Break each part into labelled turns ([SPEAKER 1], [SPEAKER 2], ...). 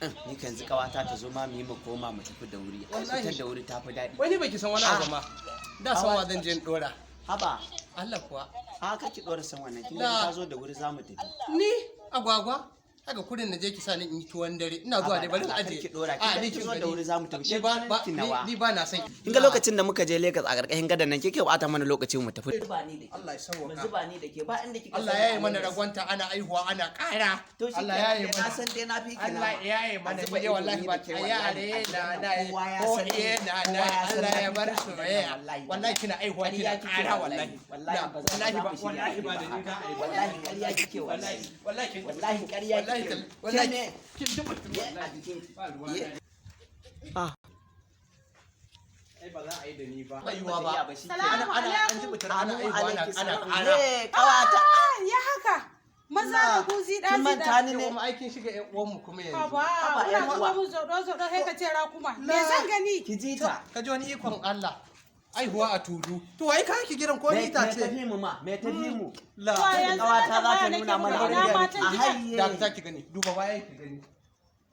[SPEAKER 1] Ni kan yanzu kawata ta zo ma mu yi mu koma mu tafi da wuri. Ai
[SPEAKER 2] Wallahi.
[SPEAKER 1] fitar da wuri ta fi daɗi.
[SPEAKER 2] Wani baki san wani abu ma. Da san wa zan je in dora.
[SPEAKER 1] Haba.
[SPEAKER 2] Allah kuwa.
[SPEAKER 1] A ka ki dora san wannan, kin ga
[SPEAKER 2] La.
[SPEAKER 1] ta zo da wuri za mu tafi.
[SPEAKER 2] Ni agwagwa haka kudin na je ki sa ni in yi tuwon dare, ina zuwa
[SPEAKER 1] Haba
[SPEAKER 2] dai, bari in
[SPEAKER 1] da Allah,
[SPEAKER 2] aje.
[SPEAKER 1] kar ki dora,
[SPEAKER 2] A
[SPEAKER 1] kin
[SPEAKER 2] ni
[SPEAKER 1] ga ki
[SPEAKER 2] kin
[SPEAKER 1] zo da
[SPEAKER 2] gani.
[SPEAKER 1] wuri za mu tafi.
[SPEAKER 2] Ni ba ba
[SPEAKER 1] Ki nawa.
[SPEAKER 2] ni ba na son.
[SPEAKER 1] Kin ga lokacin da muka je Lagos a karkashin gadan nan kike bata mana lokaci mu tafi. Zuba ni da ke.
[SPEAKER 2] Allah ya sauwaka.
[SPEAKER 1] Mu zuba ni da ke ba inda kika
[SPEAKER 2] Allah
[SPEAKER 1] sani
[SPEAKER 2] ya yi
[SPEAKER 1] a
[SPEAKER 2] mana
[SPEAKER 1] Lagos.
[SPEAKER 2] ragwanta, ana aihuwa ana ƙara.
[SPEAKER 1] To shi
[SPEAKER 2] Allah ya yi
[SPEAKER 1] kenan, na
[SPEAKER 2] mana.
[SPEAKER 1] san dai na fi ki
[SPEAKER 2] Allah
[SPEAKER 1] nama.
[SPEAKER 2] ya yi
[SPEAKER 1] A
[SPEAKER 2] mana
[SPEAKER 1] zuba
[SPEAKER 2] ni
[SPEAKER 1] ido
[SPEAKER 2] wallahi
[SPEAKER 1] ni
[SPEAKER 2] ba
[SPEAKER 1] da ke
[SPEAKER 2] a
[SPEAKER 1] wallahi,
[SPEAKER 2] yare
[SPEAKER 1] a
[SPEAKER 2] na
[SPEAKER 1] gidan
[SPEAKER 2] na
[SPEAKER 1] nan kowa ya
[SPEAKER 2] ko
[SPEAKER 1] san ni,
[SPEAKER 2] eh na
[SPEAKER 1] kowa
[SPEAKER 2] na
[SPEAKER 1] ya san
[SPEAKER 2] Allah
[SPEAKER 1] na
[SPEAKER 2] ya
[SPEAKER 1] fi
[SPEAKER 2] bar
[SPEAKER 1] ki a gidan nan
[SPEAKER 2] soyayya.
[SPEAKER 1] wallahi.
[SPEAKER 2] Wallahi kina aihuwa
[SPEAKER 1] Ƙarya
[SPEAKER 2] kina
[SPEAKER 1] kike
[SPEAKER 2] ƙara wallahi.
[SPEAKER 1] wallahi. Wallahi ba za
[SPEAKER 2] Wallahi
[SPEAKER 1] ba
[SPEAKER 2] ba
[SPEAKER 1] mu shirya
[SPEAKER 2] wallahi ba
[SPEAKER 1] da
[SPEAKER 2] da
[SPEAKER 1] ni
[SPEAKER 2] ni
[SPEAKER 1] ba.
[SPEAKER 2] za a yi.
[SPEAKER 1] Wallahi ƙarya kike wallahi.
[SPEAKER 2] Wallahi kin
[SPEAKER 1] Wallahi ƙarya
[SPEAKER 2] wallahi
[SPEAKER 1] kike.
[SPEAKER 2] wallahi
[SPEAKER 1] Ke me?
[SPEAKER 2] kin dubu
[SPEAKER 1] Ye a jikin ki.
[SPEAKER 2] ba ruwa
[SPEAKER 1] Ye.
[SPEAKER 2] na.
[SPEAKER 1] Ah.
[SPEAKER 2] Ai ba za a yi da ni ba.
[SPEAKER 1] Ba
[SPEAKER 2] Ba yiwa
[SPEAKER 1] ta iya
[SPEAKER 2] ba.
[SPEAKER 1] ba shi
[SPEAKER 2] Ana
[SPEAKER 1] kenan.
[SPEAKER 2] ana an jibutar ana
[SPEAKER 1] Amin
[SPEAKER 2] aihuwa ana
[SPEAKER 1] alaiki
[SPEAKER 2] ana
[SPEAKER 1] salam.
[SPEAKER 2] ƙara.
[SPEAKER 1] Ye kawata.
[SPEAKER 3] Ah, ya haka. Maza da kuzi
[SPEAKER 1] Kin
[SPEAKER 3] ɗazi
[SPEAKER 1] manta
[SPEAKER 3] da.
[SPEAKER 1] ni ne?
[SPEAKER 2] Kuma aikin shiga ƴan uwanmu kuma yanzu.
[SPEAKER 3] Haba,
[SPEAKER 1] Haba,
[SPEAKER 3] kuna
[SPEAKER 1] ƴan uwa.
[SPEAKER 3] zuba mun zoɗo zoɗo sai ka ce rakuma. Me zan gani?
[SPEAKER 1] Ki ji ta.
[SPEAKER 2] Ka ji wani ikon Allah. Aihuwa a tulu. To ai ka ki gidan ko
[SPEAKER 1] Me
[SPEAKER 2] mita
[SPEAKER 1] me
[SPEAKER 2] ce.
[SPEAKER 1] tafi mu ma? Me tafi mu?
[SPEAKER 2] La.
[SPEAKER 3] To yanzu
[SPEAKER 1] Kawata
[SPEAKER 3] na
[SPEAKER 1] za ta
[SPEAKER 3] tambaya
[SPEAKER 1] nuna
[SPEAKER 3] nake
[SPEAKER 1] mana
[SPEAKER 3] muku, ina
[SPEAKER 1] wani
[SPEAKER 3] matan
[SPEAKER 1] a
[SPEAKER 3] gidan?
[SPEAKER 1] hayye.
[SPEAKER 2] Da ta ki gani. Duba bayan ki gani.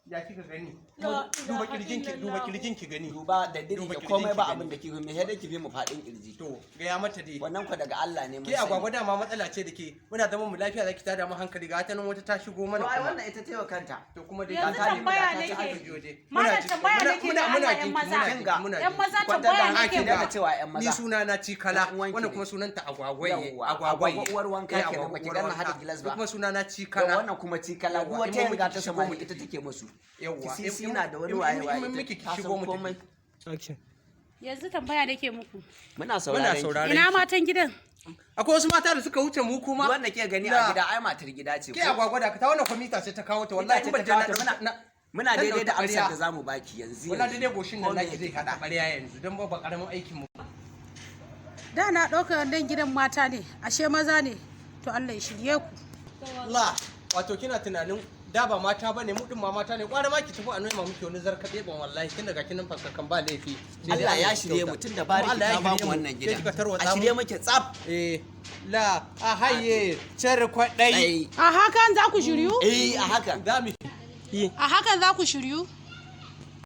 [SPEAKER 2] Ya kika gani?
[SPEAKER 3] La
[SPEAKER 2] Duba
[SPEAKER 3] ilaha
[SPEAKER 2] kirjin ki, duba
[SPEAKER 3] illallah.
[SPEAKER 2] kirjin ki gani.
[SPEAKER 1] Duba da diri
[SPEAKER 2] Duba
[SPEAKER 1] da
[SPEAKER 2] kirjin
[SPEAKER 1] komai
[SPEAKER 2] ki
[SPEAKER 1] ba
[SPEAKER 2] gani.
[SPEAKER 1] abin da kike me sai dai ki fi mu faɗin kirji.
[SPEAKER 2] To gaya mata dai.
[SPEAKER 1] Wannan ko daga Allah ne mun
[SPEAKER 2] Ke agwagwa dama matsala ce da ke. Muna zaman mu lafiya zaki tada mu hankali, ga ta nan wata ta shigo mana
[SPEAKER 1] To ai
[SPEAKER 2] kuma.
[SPEAKER 1] wannan ita taiwa kanta.
[SPEAKER 2] To kuma dai
[SPEAKER 3] Yanzu
[SPEAKER 2] ga ta nemi da
[SPEAKER 3] tambaya
[SPEAKER 2] ta ci
[SPEAKER 3] nake.
[SPEAKER 2] aka biyo dai.
[SPEAKER 3] Malam
[SPEAKER 2] Muna ji-
[SPEAKER 3] tambaya
[SPEAKER 2] muna-
[SPEAKER 3] nake
[SPEAKER 2] muna
[SPEAKER 3] da
[SPEAKER 2] muna
[SPEAKER 3] Allah,
[SPEAKER 2] jinki,
[SPEAKER 3] ƴan maza.
[SPEAKER 2] muna jinki,
[SPEAKER 1] Kinga.
[SPEAKER 2] muna
[SPEAKER 3] Ƴan
[SPEAKER 2] jinki.
[SPEAKER 3] maza
[SPEAKER 1] Kwantar da
[SPEAKER 3] tambaya
[SPEAKER 1] hankali
[SPEAKER 3] nake
[SPEAKER 1] daga
[SPEAKER 3] ba.
[SPEAKER 1] cewa ƴan maza.
[SPEAKER 2] Ni suna na Cikala,
[SPEAKER 1] Ɗan uwanki
[SPEAKER 2] wannan
[SPEAKER 1] ne.
[SPEAKER 2] kuma sunanta Agwagwaye,
[SPEAKER 1] Yawwa,
[SPEAKER 2] Agwagwaye.
[SPEAKER 1] agwagwa uwar wanka
[SPEAKER 2] Eh,
[SPEAKER 1] kenan,
[SPEAKER 2] agwagwa
[SPEAKER 1] baki
[SPEAKER 2] uwar
[SPEAKER 1] ganna
[SPEAKER 2] wanka.
[SPEAKER 1] hada gilas ba.
[SPEAKER 2] Ni kuma suna na
[SPEAKER 1] Yau
[SPEAKER 2] Cikala.
[SPEAKER 1] wannan kuma cikala duk
[SPEAKER 2] Yawwa,
[SPEAKER 1] wata
[SPEAKER 2] in mun
[SPEAKER 1] yanga
[SPEAKER 2] miki
[SPEAKER 1] ta
[SPEAKER 2] shigo mu
[SPEAKER 1] samari ita
[SPEAKER 2] tafi.
[SPEAKER 1] take musu.
[SPEAKER 2] Yawwa,
[SPEAKER 1] Kisisi
[SPEAKER 2] in-
[SPEAKER 1] na da wani
[SPEAKER 2] in-
[SPEAKER 1] waye
[SPEAKER 2] in-
[SPEAKER 1] waye
[SPEAKER 2] in miki
[SPEAKER 1] ta
[SPEAKER 2] ki shigo
[SPEAKER 1] san
[SPEAKER 2] mu
[SPEAKER 1] komai.
[SPEAKER 2] tafi.
[SPEAKER 3] Yanzu tambaya nake muku.
[SPEAKER 1] Muna sauraron ki.
[SPEAKER 2] sauraron
[SPEAKER 3] Ina matan gidan?
[SPEAKER 2] Akwai wasu mata da suka wuce mu kuma.
[SPEAKER 1] Duk wanda ke gani a
[SPEAKER 2] Na.
[SPEAKER 1] gida ai matar gida ce
[SPEAKER 2] Ke
[SPEAKER 1] ko?
[SPEAKER 2] agwagwa da ta wannan kwamita sai ta kawo ta wallahi
[SPEAKER 1] Ita
[SPEAKER 2] in
[SPEAKER 1] ce
[SPEAKER 2] ban
[SPEAKER 1] ta
[SPEAKER 2] je na
[SPEAKER 1] kawo ta,
[SPEAKER 2] ɗauki- na
[SPEAKER 1] Muna
[SPEAKER 2] zan
[SPEAKER 1] daidai da
[SPEAKER 2] ɗauki
[SPEAKER 1] amsar
[SPEAKER 2] ƙarya.
[SPEAKER 1] da zamu baki yanzu.
[SPEAKER 2] Wallahi
[SPEAKER 1] yanzu.
[SPEAKER 2] daidai goshin
[SPEAKER 1] Ko
[SPEAKER 2] nan
[SPEAKER 1] me
[SPEAKER 2] naki zai
[SPEAKER 1] ki
[SPEAKER 2] kada
[SPEAKER 1] faɗa?
[SPEAKER 2] ɓarya yanzu don ba ƙaramin aikin mu.
[SPEAKER 3] Da na ɗauka nan gidan mata ne, ashe maza ne. To Allah ya shirye ku.
[SPEAKER 2] La, wato kina tunanin da ba mata bane, mu din ma mata ne, kwara ma ki tafi a noma muke wani zarkabe ban wallahi tun daga kinin fasakan ba laifi. Sai dai
[SPEAKER 1] Allah ya
[SPEAKER 2] ya
[SPEAKER 1] shirye
[SPEAKER 2] kyauta.
[SPEAKER 1] mu tun da
[SPEAKER 2] Kuma
[SPEAKER 1] bariki
[SPEAKER 2] Allah ya
[SPEAKER 1] ta bamu
[SPEAKER 2] shirye mu.
[SPEAKER 1] wannan
[SPEAKER 2] Sai
[SPEAKER 1] gidan.
[SPEAKER 2] kika tarwatsa
[SPEAKER 1] A
[SPEAKER 2] mu.
[SPEAKER 1] shirye muke tsaf.
[SPEAKER 2] Eh, la a haye cer kwaɗai.
[SPEAKER 1] Ai,
[SPEAKER 3] A hakan za ku shiryu?
[SPEAKER 1] eh a haka.
[SPEAKER 2] Za mu
[SPEAKER 3] A hakan za ku shiryu?